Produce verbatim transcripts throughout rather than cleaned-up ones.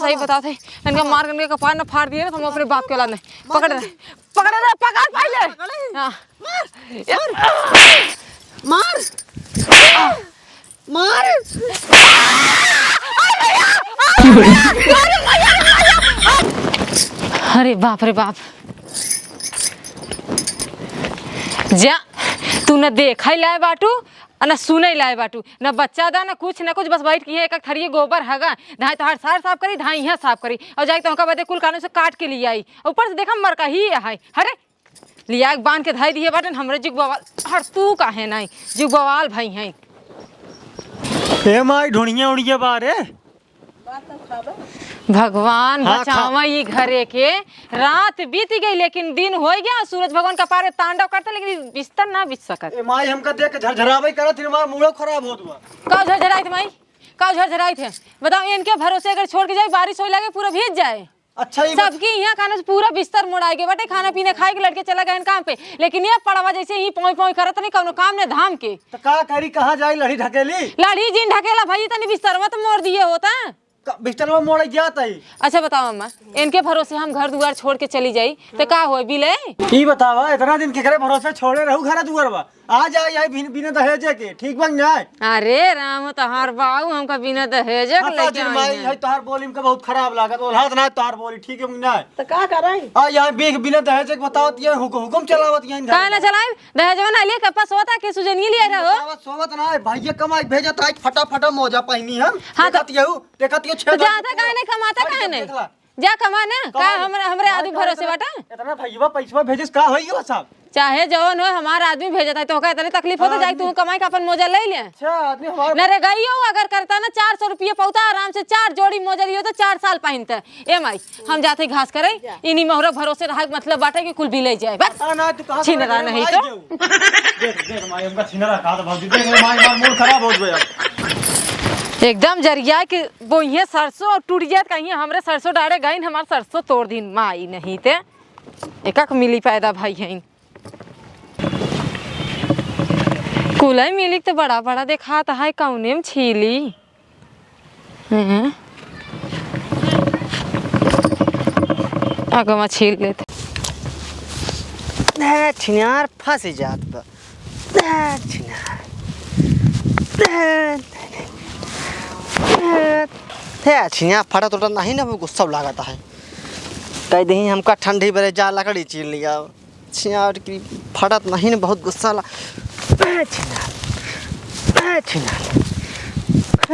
सही बतावत है, इनका मार के इनके कपार न फाड़ दिए ना, तो हम अपने बाप के औलाद नहीं। पकड़ रे, पकड़ रे, पकड़ पहिले। हाँ। मार, मार, मार। अरे बाप रे बाप। जा, तू न देखै लाए बाटू, आ न सुनै लाए बाटू, न बच्चा दा, न कुछ, न कुछ, बस बैठ के एक, एक थरिये गोबर हगा, धाई तोहार सार साफ करी, धाई इहाँ साफ करी, और जाई तो हमका बदे कुल कानून से काट के लियाई, ऊपर से देखा मरका ही है। अरे, लिया के बांध के धाई दिए बाटन, हमरे जुग बवाल, हर तू काहे नाई, जुग बवाल भाई हैं। ए माई, ढोड़िया उड़िया बारे। भगवान हाँ, खा- बचावा ई घरे के। रात बीत गई, लेकिन दिन होइ गया, सूरज भगवान कपारे तांडव करता, लेकिन ई बिस्तर ना बिछ सकत। ए माई, हमका देख के झरझरावे करत, फिर हमार मूड़ो खराब होत बा। का झरझराइत माई? का झरझराइत है? बताओ, इनके भरोसे अगर छोड़ के जाए, बारिश होए लगे, पूरा भीज जाए। अच्छा, ई बत- सबके यहाँ खाना से पूरा बिस्तर मोड़ाए गए बाटे, खाना पीना खाए के लड़के चला गए काम पे, लेकिन ये पड़वा जैसे ही पोई पोई करत नहीं, कौनो काम ने धाम के। तो का करी, कहाँ जाई, लड़ी ढकेली? लड़ी जिन ढकेला भाई, तनी बिस्तरवा तो मोड़ दिए होता। का, बिस्तरवा मोड़े जात है। अच्छा बताओ अम्मा, इनके भरोसे हम घर दुआर छोड़ के चली जाई, तो का होए, बिले? ई बतावा, इतना दिन केकरे भरोसे छोड़े रहू घर दुआरवा? आ जाए, आई बिन-, बिना दहेजे के, ठीक बन जाए। अरे राम, तोहार बाऊ हमका बिना दहेजे के हाँ, लेके ताजुल आई माई, हैं। है तोहार बोली में बहुत खराब लागत, ओल्हात ना तोहार बोली, ठीक है ना? तो का कराई? आ, यहाँ बिन-, बिना दहेजे के बतावत, ये हुक-, हुकुम चलावत, यहाँ काहे ना चलाइब? दहेजवा ना लिए, कपा सोता के सुजनिए लिए रहो। बतावत सोवत ना है, भैया कमाई भेजत, आज फटा फटा मोजा पहनी हम। हाँ, तो देखत यहू, देखत ये तो छेद जाता काहे नहीं, कमाता हट काहे के नहीं? देखला। जा कमा ना, का कमा ना। हमरे, हमरे भाई आदमी का भरोसे इतना, बाटा? इतना भैया पैसवा भेजस, का होई हो सब? चाहे जवन हो, हमार आदमी भेजत है, तो ओका इतने तकलीफ होता, हाँ, जाए आदमी। तू कमाई का अपन मोजा ले ले। अच्छा, आदमी हमार ना रे गई हो, अगर करता ना चार सौ रुपये पौता, आराम से चार जोड़ी मोजा लियो तो चार साल पहनते। ए माई, हम जाते घास करे, जा। इन्हीं मोहरा भरोसे रहा, मतलब बाटे कि कुल बिले जाए। बस। पता ना तू कहाँ से छिनरा लगे नहीं माई तो। देऊ। देख, देख माई, हमका छिनरा कहा था भौजी, देख माई, हमार मूड खराब हो गया। एकदम जरिया के बोइहे सरसों और टूट जात, कहीं हमरे सरसों डाड़े गइन, हमार सरसों तोड़ दिन माई नहीं ते। एकक मिली पैदा भाई हैं। कुलई मिली तो बड़ा बड़ा देखात है, कौने में छीली? हैं? अगवा छील लेते। ए, छिनार फंस जात बा। ए, छिनार। ए, ए, ए, छिनार फटा टूटा नहीं ना, वो गुस्सा लागत है। कह दही हमका ठंडी बरे जा लकड़ी छील लिया। छिनार की फटत नहीं न, बहुत गुस्सा ला। ए छिनार, ए छिनार,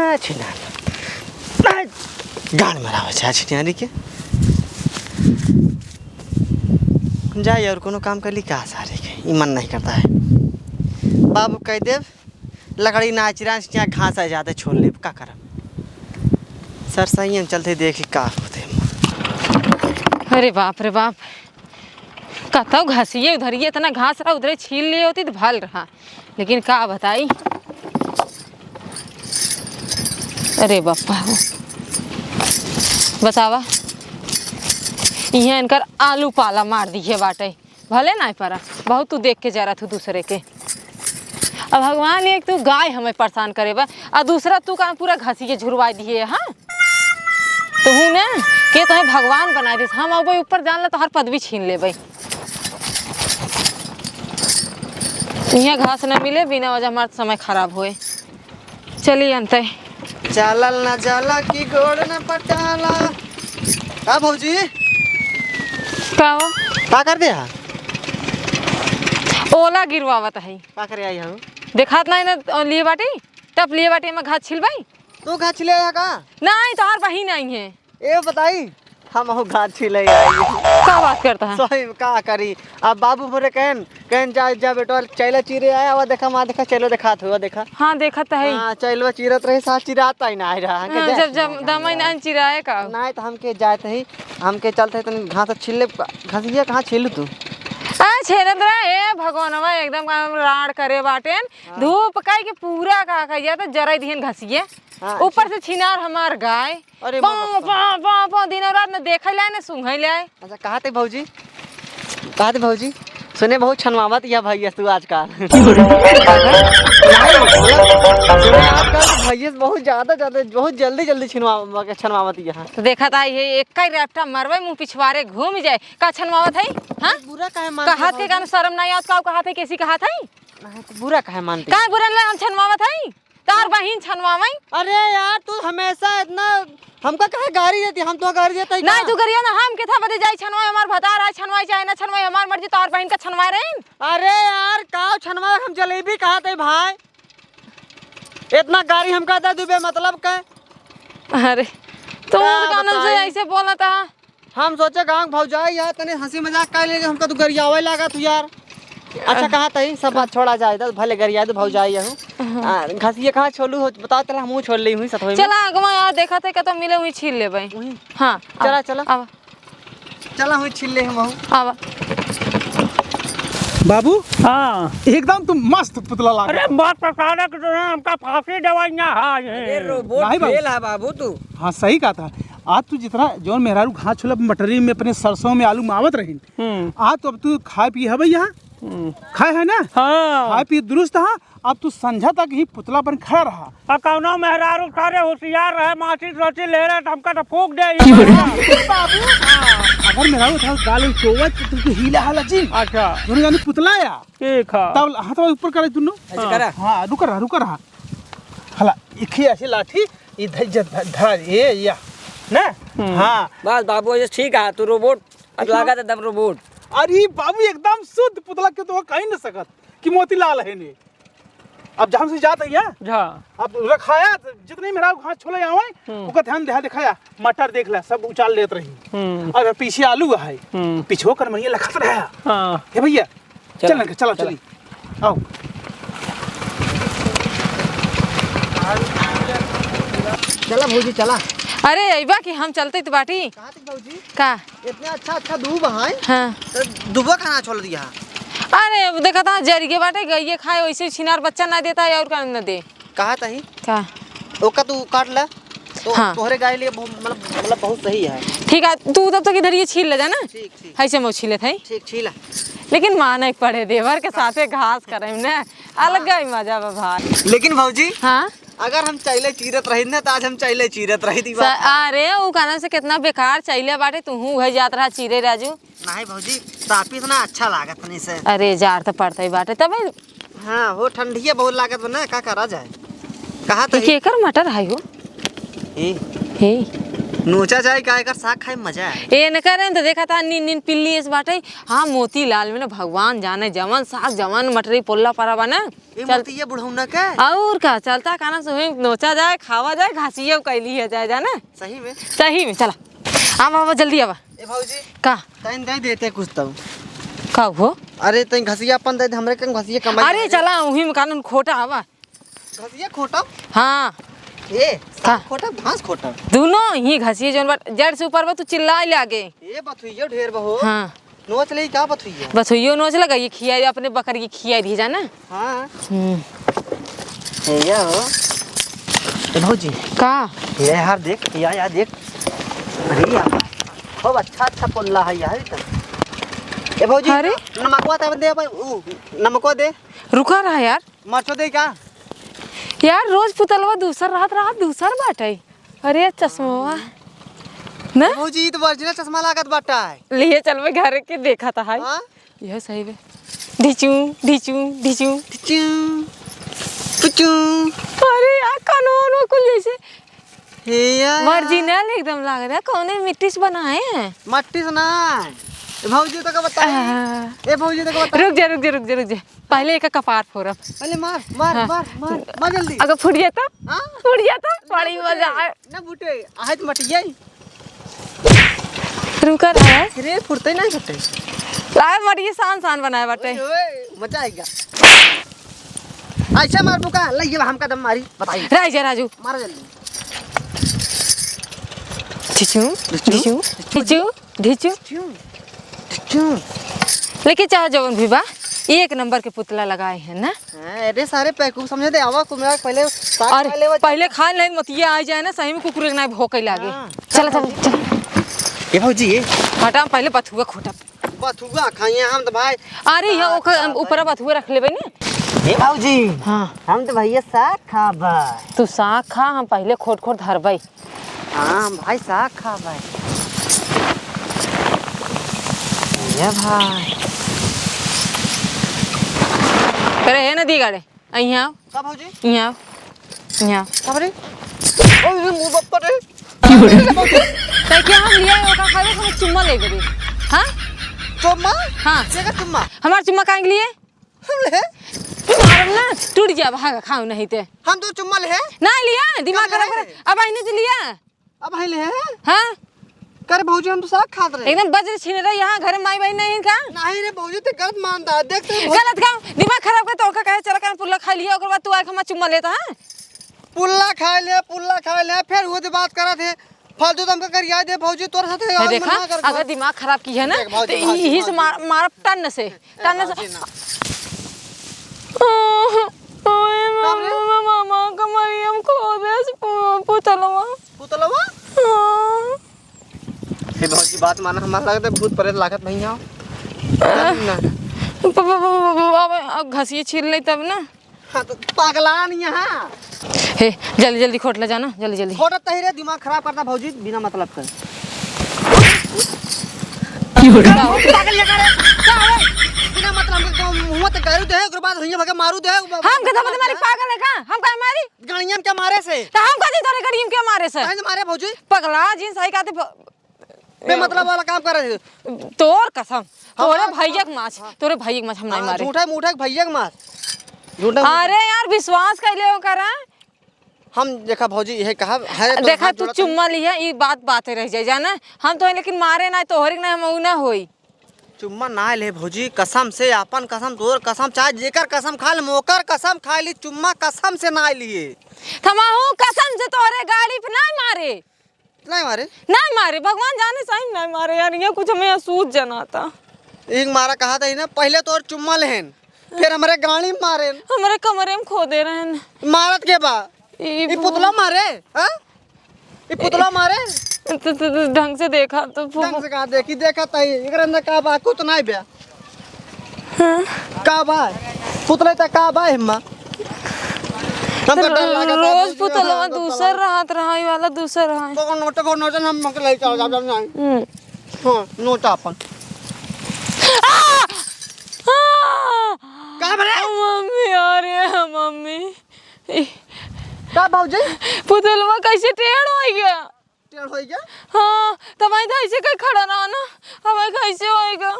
ए छिनार, ए गान मरावे छे छिनारी के। जाए और कोनो काम कर ली का सारे के, ई मन नहीं करता है। बाबू कह देव, लकड़ी ना चिरान से घास आ जाते छोड़ लेब, का करब? सरसइया में चलते देखी का होते। अरे बाप रे बाप, कतौ घासिए उधरिए इतना घास रहा, उधरे छील लिए होती तो भल रहा, लेकिन का बताई। अरे बापा हो, बतावा, इहाँ इनकर आलू पाला मार दिए बाटे। भले नाय परा, बहुत तू देख के जरत हूँ दूसरे के। अब भगवान, एक तू गाय हमें परेशान करे बा, आ दूसरा तू का पूरा घसिए झुरवाई दिए, हाँ? तू हूँ ना, के तोहे भगवान बनाए दिस, हम अबे ऊपर जान ले तोहर पदवी छीन लेबे। इहाँ घास न मिले, बिना वजह हमार समय खराब होए। चली अंते। चालल ना जाला कि गोड़ ना पटाला। का भौजी? का हो? का कर दे हा? ओला गिरवावत है। का करे आई हो? देखात नहीं ना, लिए बाटी, टप लिए बाटी में घास छिलबई। तू घास छिले आया का? नहीं, तोहार बहिन आई है। ए बताई, हम अहू घास छिले आई। का बात करता है? सही में का करी? अब बाबू बोले कहन, कहन जा, जा बेटवा, चैला चीरे आया, वो देखा, माँ देखा, चैलो देखात हुआ, देखा। हाँ, देखत है। हाँ, चैलवा चीरत रहे, साथ चिरात आई ना आए रहा, के हाँ, देख जब, जब ना, दमाई ना। ना चिराए का। नहीं तो हमके जात ही, हमके चलते तनी घास छील ले, घसिया कहाँ छीलू तू? आ, छेलत रहे, ए भगवानवा, एकदम का राड़ करे बाटेन, हाँ। धूप काई के पूरा का कहिया तो जराई दिहन घसिया। हाँ, ऊपर अच्छा। से छिनार हमार गाय। अरे पाँव, बाबा। पाँव, पाँव, पाँव, दिनों रात न देखै लाए, न सूंघै लाए। अच्छा, कहाँ थे भौजी? कहाँ थे भौजी? सुने बहुत छनवावत या भैया तू आजकल। सुने आजकल भैया बहुत ज्यादा, ज्यादा, बहुत जल्दी, जल्दी छिनवा-, छनवावत यहाँ। तो देखा था, ये एक ही रैपटा मरवे, मुंह पिछवारे घूम जाए। का छनवावत है? हाँ? बुरा काहे मानत कहात है के भौजी? कान शर्म नहीं आवत, का कहात है, कैसी कहात है? नहीं, तो बुरा काहे मानती? का बुरा ले हम छनवावत है? तार बहिन छनवावई? अरे यार, तू हमेशा इतना हमका काहे गारी देती? हम तो गारी देते ही नहीं, का? तू गरिया ना, हम केथा बदे जाई छनवाई, हमार भतार है छनवाई, चाहे ना छनवाई, हमार मर्जी, तार बहिन का छनवाए रही। अरे यार, का छनवाए, हम जलेबी कहात है भाई। इतना गारी हमका दे दुबे मतलब का? अरे, तू का उस गानन से बताई? ऐसे बोला था। हम सोचे गाँव के भौजाई यार, तनी हँसी मजाक कर ले, हमका तू गरियावे लागा तू यार। अच्छा, हाँ। कहा तई, सब बात छोड़ा जाए, दस भले गरिया दे भौजाई यहू। हाँ। आ, घसिया कहाँ छोलू हो, बताओ, चला हमहूँ छोल ली हुई सतवे में। चला, अगवा यार, देखा थे, कतो मिले हुई छील ले भाई। वहीं? हाँ, चला, आवा, चला। आवा। चला हुई छील ले हम। आवा। बाबू, हाँ। एकदम तुम मस्त पुतला लागे। अरे, बात पता ना कि तूने हमका फांसी दवाई ना, हाँ, ये। अरे, रोबोट नहीं बाबू। फेल है बाबू तू। हाँ, सही कहा था। आज तू जितना जौन मेहरारू घास छुलप मटरी में अपने सरसों में आलू मावत रही, हम्म। आज तो अब तू खाए पिए हवे यहाँ, हम्म। खाए है ना? हाँ। खाए पिए दुरुस्त है। अब तू संझा तक ही पुतला बन खड़ा रहा। आ कौनो मेहरारू सारे होशियार रहे, माचिस रोची ले रहे, तो हमका तो फूंक दे ही। अरे बाबू, अगर मेहरारू था गाल टोवा तो तू हीला हाला जी। अच्छा। दोनों जाने पुतला या। ठीक है। तब हाथ ऊपर करे दोनों। ऐसे करा। हाँ, रुक रहा, रुक रहा। हला, एक ही ऐसे लाठी, ये धर, धर, धर, ये, या, ना? हम्म। हाँ। बस बाबू, ये ठीक है, तू रोबोट, अब देखो। लागत है दम रोबोट। अरे बाबू, एकदम शुद्ध पुतला, क्यों तो कहीं न सकत कि मोतीलाल है ने। अब जहाँ से जात है, या? हाँ। अब रखाया, जितने मेहरारू घास छोले आवे, हम्म। ओकर ध्यान दे, दिखाया, मटर देख ला, सब उचाल लेत रही। हम्म। और पीछे आलू है, हम्म। पीछे कर मरिया लखत रहा। हाँ। हे भैया, चला। चल ना, चला, चला। चली। आओ। चला भौजी, चला। अरे, अइबा कि हम चलते तो बाटी। कहाँ तक भौजी? का? इतने अच्छा, अच्छा दूब है। हाँ। तो दूबा कहाँ छोड़ दिया? अरे, देखा था, जरिए बाटे, गइये खाए, वैसे छिनार बच्चा ना देता है, और का न दे। कहा तही? का? ओका तू काट ले, तो हाँ। तोहरे गाय लिए बहु-, मतलब, मतलब बहुत सही है। ठीक है, तू तब तक इधर ये छील ले जा ना। ठीक, ठीक। है से मो छीले थे। ठीक, छीला। लेकिन माने पड़े देवर के साथे घास करे में ना, अलग ही मजा बा भाई। लेकिन भौजी, हाँ? अगर हम चैले चीरत रही ना, तो आज हम चैले चीरत रही थी स-, बात। अरे, उ कहना से कितना बेकार चैले बाटे, तू हूँ उहे जात रहा चीरे राजू। नहीं भौजी, तापी से ना अच्छा लागत नहीं से। अरे, जार तो पड़ते ही बाटे, तबे हाँ, हो ठंडिया बहुत लागत बा ना, का करा जाए? कहा ये तो केकर मटर है हो? ए। हे। नोचा जाए का, एकर साग खाए में मजा आए। ए, न करे तो देखा था, नीन, नीन पिल्ली इस बाटे। हाँ, मोतीलाल में ना भगवान जाने, जवन साग, जवन मटरी पोल्ला परा बा ना। ए, चल। मोती ये बुढ़ौना के? और का, चलता काना से हुई नोचा जाए, खावा जाए, घासिया कैली है जाए, जाना? सही में? सही में, चला। आवा, आवा, जल्दी आवा। ए भौजी। का? तैन दे देते कुछ तो। का हो? अरे, तैन घसिया अपन दे दे, हमरे के घसिया कमाई अरे, करे। चला, उही में कानून खोटा आवा। घसिया खोटा? हाँ। ए, का? साग खोटा, घास खोटा। दोनों ही घसिए जौन बा, जड़ से ऊपर बा, तू चिल्लाए लागे। ए, बथुइयो ढेर बा हो। हाँ। नोच ले, का बथुइया? बथुइयो नोच लगा, ये खिया, अपने बकरी के खिया दी जाना। हाँ। हम्म। ए, या हो। ए, भौजी। का? ये यार देख, या, या देख। अरे यार, खूब अच्छा, अच्छा पोल्ला है यार, ई तो। ए, भौजी, अरे? नमकवा तो दे, भाई, ऊ, नमकवा दे। रुका रहा यार। मरचो दे का? यार, रोज पुतलवा दूसर रहत, रहत दूसर बाटे। अरे, चश्मवा। ना? भौजी, ई तो original चश्मा लागत बाटा है। लिए चलबे घरे के देखा था, हाय। हाँ? यह सही बे। ढिचू, ढिचू, ढिचू। ढिचू, पुचू। अरे यार, कानवा वानवा कुल जैसे हे यार। Original एकदम लाग रहा है, कौने मिट्टी से बनाए हैं? मट्टी से ना। ए भौजी, तो का बताई? आ। ए भौजी, तो का बताई? रुक जा, रुक जा, रुक जा, रुक जा। पहले एक कपार फोड़ब। पहले मार, मार, हाँ। मार, मार, मार जल्दी। अगर फूट जाता? हाँ? फूट जाता? ना बड़ी फूटे, मजा आए। ना फूटे, आहे तो मटिया ही। रुका रहा है। रे, फुरते नहीं फुटे। लाए मटिया शान शान बनाए बाटे। ओए, ओए, मजा आएगा। ऐसा मार बुका, ले ये हमका दम मारी, बताई। राजा राजू। मारा जल्दी। ढिचू, ढिचू, ढिचू, ढिचू। ढिचू, ढिचू। लेके चाहे जवन भी बा, एक नंबर के पुतला लगाए हैं ना। हाँ, अरे सारे पैकू समझे दे, आवा कुमरा पहले साग अरे, खा लेवा। पहले खा ले, मतिया आ जाए ना, सही में कुकुर के नाई भौंके लागे। हाँ। चला, चला, चला। ए भौजी, ए। हटा, पहले बथुआ खोटा। बथुआ खाइए हम तो भाई। अरे, ये हाँ, ओकर हाँ, ऊपर भाई। बथुआ रख लेबे ने। ए भौजी, हाँ। हम तो भैया साग खाबा। तू साग खा, हम पहिले खोट खोट धरबै। हाँ, हम भाई साग खाबा। ए भाई। अरे हे नदी गाड़े, अइहाँ आओ। का भौजी? इहाँ आओ। इहाँ आओ। का रे? ओए, ये मुँह बप्पा रे। तै क्या हम लिया है, ओका खावे, हम चुम्मा लेबे रे। हाँ? चुम्मा? हाँ। केका चुम्मा? हमार चुम्मा काहे के लिए? हम ले? मारम ना, टूट जा, भाग, खाओ नहीं ते। हम तो चुम्मा ले? ना लिया, दिमाग हम खराब ले? कर। अब आईने तो लिया। अब आईले है? हाँ। करे भौजी, हम तो साग खात रहे। एकदम बज्र छीन रहे यहाँ, घर में माई बहन नहीं है का? नहीं रे भौजी, ते गलत मानता है। देख तो भौ- गलत का? दिमाग खराब कर, तो ओका कहे चला कर पुल्ला खा लिया, ओकर बाद तू आके हमार चुम्मा लेता है। पुल्ला खाए ले, पुल्ला खाए ले, फिर वो जो बात करत है, फालतू तो हमका करिया दे भौजी, तोर साथ है, है, और देखा, मना कर अगर दो। दिमाग खराब की है ना, देख भौजी, तो भौजी, यही से भौजी। मार, मारब टन से, ए, टन से। भौजी ना। ओए का रे? मामा, मामा, कमरियम खो दे, पु-, पुतलवा। पुतलवा? हाँ। हे भौजी, बात माना, हमार लगत है भूत प्रेत लागत नहीं आओ। आ, ना। प-, प-, प-, प-, प-, अब, अब घसिए छील ले तब ना। हाँ, तो पगला नहीं है। हे, जल्दी, जल्दी खोट ले जाना, जल्दी, जल्दी। खोटत तही रे, दिमाग खराब करता भौजी, बिना मतलब कर। की हो रहा? पागल ये करे, का है? बिना मतलब हमके गाँव मुँह ते गारू दे, ओकर बाद हुइया भगे मारू दे। हम कथा बता मारी, पागल है का? हम काहे मारी? गाड़ियन के मारे से। तो हम कथी तोरे गाड़ियन के मारे से? काहे से मारे भौजी? पगला जिन सही कहते भ-, बेमतलब वाला काम करे है। तोर कसम, हम तोरे आज भैया के माछ, हाँ। तोरे भैया के माछ हम नहीं हाँ, मारे। झूठे मूठे के भैया के माछ। झूठे मूठे। अरे यार, विश्वास कैले हो करा। हम देखा भौजी, यही कहा है, तो देखा, हाथ तू जोड़ा चुम्मा लिया, ई बात बाते रह जाए, जाना? हम तो, लेकिन मारे ना, तोहरे के ना, हम ऊ ना होई। चुम्मा ना ले भौजी, कसम से, आपन कसम, तोर कसम, चाहे जेकर कसम खा ले, मोकर कसम खा ली, चुम्मा कसम से ना लिए। थमाहू कसम से तोहरे गाड़ी पे ना मारे। नहीं मारे? नहीं मारे, भगवान जाने सही नहीं मारे यार, ये कुछ हमें असूझ जनाता। एक मारा कहा था ही ना, पहले तो और चुम्मा लेहन, फिर हमरे गाड़ी में मारेन। हमरे कमरे में खो दे रहन। मारत के बा? ई ई भू- पुतला मारे, हाँ? ई पुतला मारे? तो, तो, तो ढंग से देखा तो भू- ढंग से कहा देखी, देखा तई, एकरे अंदर का बा, कुछ नहीं बा। हाँ। का बा? पुतले त का बा हिम्मा? हमका डर लागत बा, रोज भौजी, पुतलवा हाँ, दूसर रहत रहा, ई वाला दूसर रहा। तो नोट को नोट हम मक ले चल जा, जा, जा। हम्म। हाँ, नोट अपन। आ! आ! का बा रे? मम्मी, अरे मम्मी। ई का भौजी? पुतलवा कैसे टेढ़ हो गया? टेढ़ होई गया? हाँ, त भाई त ऐसे कहीं खड़ा रहा ना, अब भाई कैसे होएगा?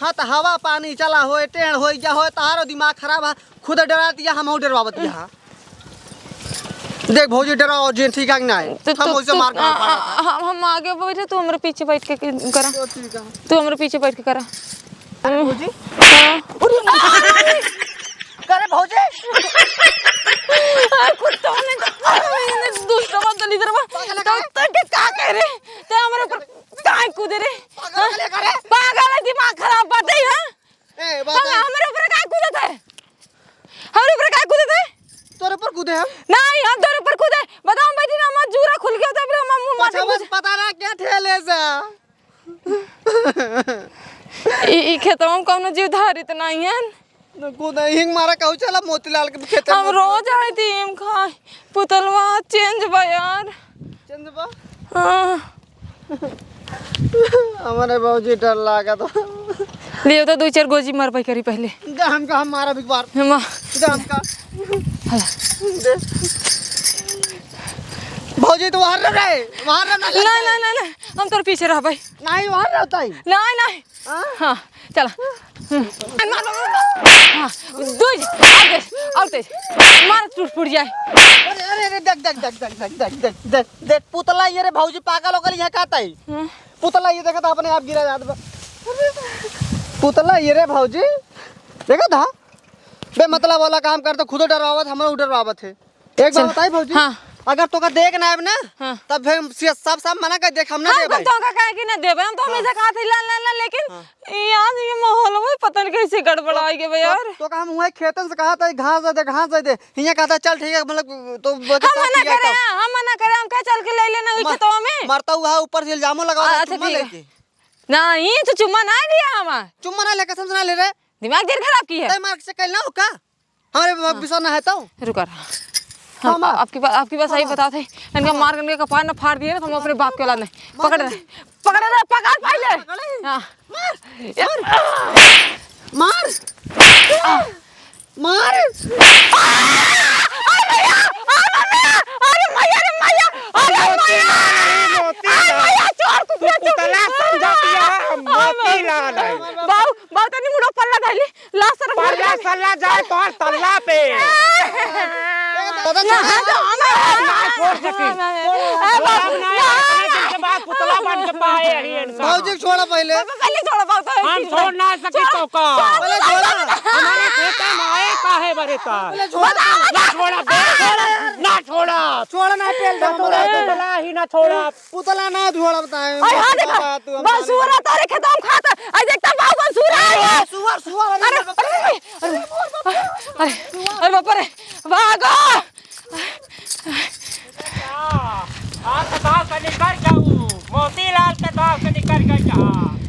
हाँ, त हवा पानी चला होए, टेढ़ होई गया होए, तारो दिमाग खराब है, खुद डरा दिया, हम डरवावत दिया। हाँ। देख भौजी, डराओ जी, ठीक है कि नहीं? तो हम तू, उसे तू, मार आ, आ, आ, हम, हम आगे बैठे, तू हमरे पीछे बैठ के करा। तो ठीक है। तू हमरे पीछे बैठ के करा। अरे भौजी। हाँ। अरे भौजी। आ, कुत्ता ने, ने दुष्ट बा, दलिद्र बा। पागल है तो का? तक के का कह रे? ते हमरे ऊपर काहे कूदे रे? पागल है का रे? पागल है, दिमाग खराब बाटे, हाँ? ए, बात हाँ, है। हमरे ऊपर काहे कूदत है? हमरे ऊपर काहे कूदत है? तोरे ऊपर कूदे हम? नहीं, हम तोरे ऊपर कूदे। बताओ, हम बैठी ना, हमार जूरा खुल गया था, फिर हमार मुंह मार अच्छा, बस पता ना क्या ठेले से। ई, ई खेतवा में कौनो जीवधारी त नहीं है। न कूदा, हिंग मारा कहू, चला मोतीलाल के खेते हम में। रोज आए थी हिम खाए। पुतलवा चेंज बा यार। चेंज बा? हाँ। हमारे बाबूजी डर लागत बा। लियो तो दो चार गोजी मार पाई करी पहले। दे हमका, हम मारा बिकबार। हम दे हमका। दे। भौजी, तू बाहर रह रे, बाहर रह ना। नहीं, नहीं, नहीं, नहीं, हम तोर पीछे रह भाई। नहीं, बाहर रहता ही। नहीं, नहीं। हाँ? हाँ, चला। हम्म। मार, मार, मार, मार। हाँ, दो, और तेज, और तेज। मार, टूट फूट जाए। अरे, अरे, अरे, देख, देख, देख, पुतला ये रे भौजी, पागल हो गई, यहाँ का ताई? हम्म। पुतला ये देखा था, अपने आप गिरा जात बा। पुतला ये रे भौजी, देखा था? बेमतलब वाला काम कर तो खुदो डरवावत, हमरो डरवावत है। एक बात चल। बताई भौजी, हाँ। अगर तोका देख ना आएब ना, हाँ। तब फिर हम से-, सब, सब मना कर देख, हम ना हम देबै। तोका काहे कि ना देबै? हम तो हाँ। हमेशा कहा थे, "ला, ला, ला," लेकिन हाँ। ये आज ये माहौल में पता नहीं कैसे गड़बड़ाई गए बे तो, यार। तोका हम हुए खेतन से कहा था, "घास दे दे, घास दे दे।" हियाँ कहा था, "चल ठीक है," मतलब, तो वो हम साफ मना किया करे, था। हम मना करे, हम कहे, "चल के ले लेना वही मर-, खेतवा में।" मरता हुआ ऊपर से इल्जामो लगावा आ, था, अच्छा, चुम्मा ठीक है। लेके। नहीं, तो चुम्मा ना लिया हम। चुम्मा ना ले, कसम से ना ले रे। दिमाग देर खराब की है। तय मार से कल ना हो का? हमारे बाप बिसा ना है तो। रुका रहा। हाँ, हाँ, मार। आपकी बा-, आपकी बात सही बताते हैं। इनका मार के इनका कपार ना फाड़ दिए ना, तो हम अपने बाप के औलाद नहीं। मार पकड़ दे। रहे, पकड़ रहे, पकड़ पहले। पकड़े। हाँ। मार, मार, मार, मार। आ! अरे भैया, आ मम्मी, अरे भैया रे भैया, अरे भैया, मोतीलाल, अरे भैया, चोर कुत्ता, चोर। पुतला समझा दिया, हम मोतीलाल है। बाऊ, बाऊ तनी मुड़ो पल्ला धइली, ला सर, पल्ला सल्ला जाए तोहर तल्ला पे। दादा, ना, छोड़। ना, ना, ना, छोड़ सकी। ए, बाबू, छोड़ा ना, ना। इतने दिन के बाद पुतला बन के पाए यही इनका। बाबूजी, छोड़ा पहले। बाबू, पहले छोड़ा, बाबू, पहले हम छोड़ा। छोड़ ना सकी छोड़, तो का। छोड़, पहले छोड़ा। हमारे खेते में आए का है बरे का? पहले छोड़ा। ना छोड़ा, बे, छोड़ा, ना छोड़ा। छोड़ा ना, पेल दे, छोड़ा, छोड़ा। पुतला ही ना छोड़ा। पुतला ना धुआड़ा बताए। अरे हाँ, देखा, बाबा, तू हम बंसूरा तोरे खेतवा में खाता। अरे देखता बाबू बंसूरा आ गया। सुअर, सुअर, अरे, अरे, अरे, अरे, अरे बाप रे, भागो। हाँ, आज गाँव से निकल जाऊ, मोतीलाल के गाँव से निकल गई जहाँ।